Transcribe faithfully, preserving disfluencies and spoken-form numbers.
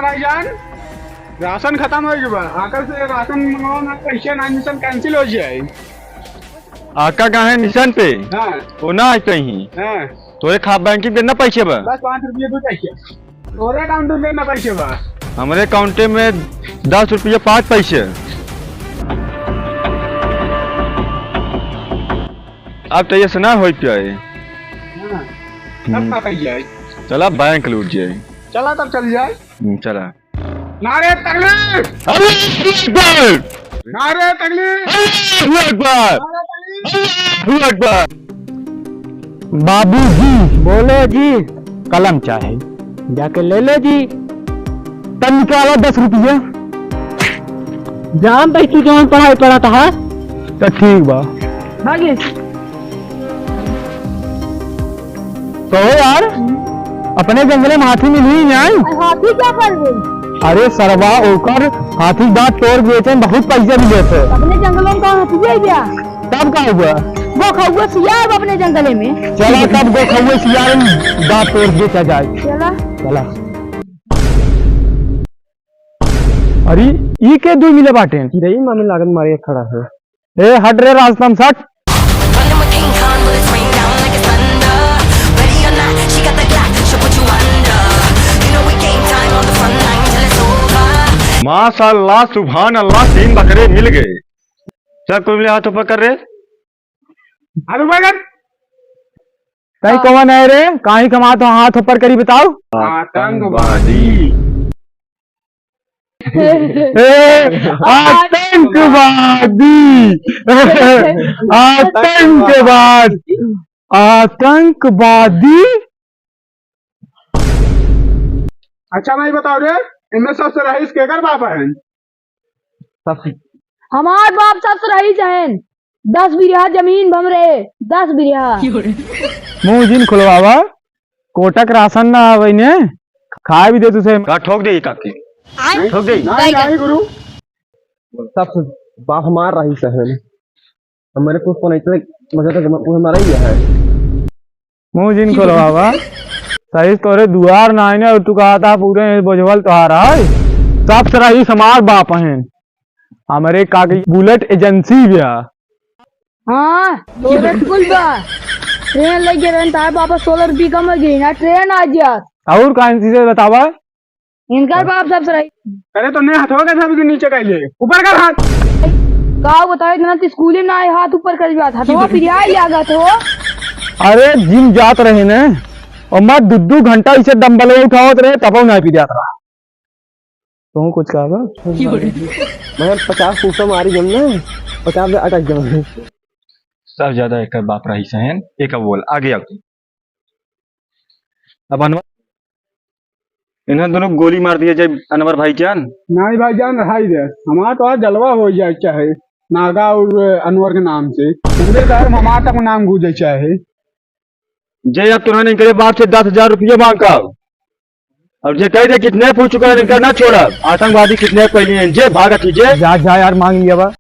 भाईजान, राशन खतम होइ गवा। आकर से राशन मंगवाओ ना, पैसे ना, admission cancel होइ जाए। आका कहाँ है मिशन पे? हाँ। वो ना आए कहीं। हाँ। तोरे खा, बैंक में कितना पैसे बा? बस पाँच रुपये दो पैसे। तोरे account में कितना पैसे बा? हमरे account में दस रुपये पाँच पैसे। अब तो ये सुना होइ पाए। हाँ। अब हम्म। का कही जाए? चला बैंक लूट जाए। चला तब चल जाए। हम्म, चला। नारे तकलीफ! अरे अकबर! नारे तकलीफ! अरे अकबर! नारे तकलीफ! अरे अकबर! बाबूजी। बोलो जी। कलम चाहे, जाके ले लो जी। तब निकाला दस रुपया। जान तो तू जौन पढ़ाई पढ़त हा। तो ठीक बा। भागे। कहो यार, अपने जंगले में हाथी मिली ही नहीं। अरे हाथी क्या करबे? अरे सरवा, ओकर हाथी दांत तोड़ बेचे में बहुत पैसा मिले थे। अपने जंगलों में कौन हाथी है क्या? तब का हुआ? गोखौआ सियार अपने जंगले में। चला तब गोखौआ सियार में दांत तोड़ बेचा जाए। चला। चला। अरे, ई के दुइ मिले बाटेन? चिरई मामे लागत मारे खड़ा है। ए, हट रे रास्ता में से हट। माशाल्लाह, सुभान अल्लाह, तीन बकरे मिल गए। चल, कोई मिले हाथ ऊपर कर रे। हाथ ऊपर कर। तई कौन है रे? काहे कमात हो हाथ ऊपर करी बताओ? आतंकवादी। ए, आतंकवादी। आतंकवाद। आतंकवादी। अच्छा, मैं बताओ रे, इनमें सबसे रईस केकर बाप है? सबसे हमार बाप सबसे रईस हैं। दस बीघा जमीन भम रहे, दस बीघा। मुंह जिन खुलवावा, कोटक राशन ना आवे ने, खाए भी दे तुझे। का ठोक दे काकी? आय? ठोक दे। नहीं, नहीं गुरु। सबसे बाप हमार रईस हैं। हमारे कुछ तो नहीं, इतने मजे तक वो हमारा ही है। मुंह जिन खोलवावा। सही तोरे दुआर ना आईने और तू कहा था पूरे बोझवल तोहार है। सबसे रईस हमार बाप हैं। हमरे काकी बुलेट एजेंसी भी है। हाँ, बुलेट कुल बा। ट्रेन लगे रहन तार वापस सोलह रुपये कम हो गई ना, ट्रेन आ गया। और कहाँ चीजें बतावा? इनकर बाप सबसे रईस। अरे तो ने हथवा के सब के नीचे कैले, ऊपर कर हाथ। का बताओ, इतना तो स्कूल में ना आए, हाथ ऊपर कर बात, हथवा पिराई लागत हो। अरे जिम जात रहे ने, और मैं दू दू घंटा इसे डंबल उठावत रहे, तब ना पिरात रहा। तू कुछ कहा बा? मैं पचास फुट मारी जम ना, पचास में अटक जाऊँ। सब ज्यादा एक बाप रईस हैं, एक बोल, आगे आओ। अब अनवर, इन्हें दोनों गोली मार दिया जाए, अनवर भाईजान। नहीं भाईजान, रहाई दे, हमारा तो आज जलवा हो जाए, चाहे नागा और अनवर के नाम से, पूरे शहर में हमारा तक नाम गूंजे, चाहे। जे अब तुरंत इनके बाप से दस हजार रुपये मांग का, और जे कह दे कितने पूछ चुका है, इनका ना छोड़ा, आतंकवादी कितने पहले हैं, जे भागत ही जे। जा, जा यार, मांग लिया बा।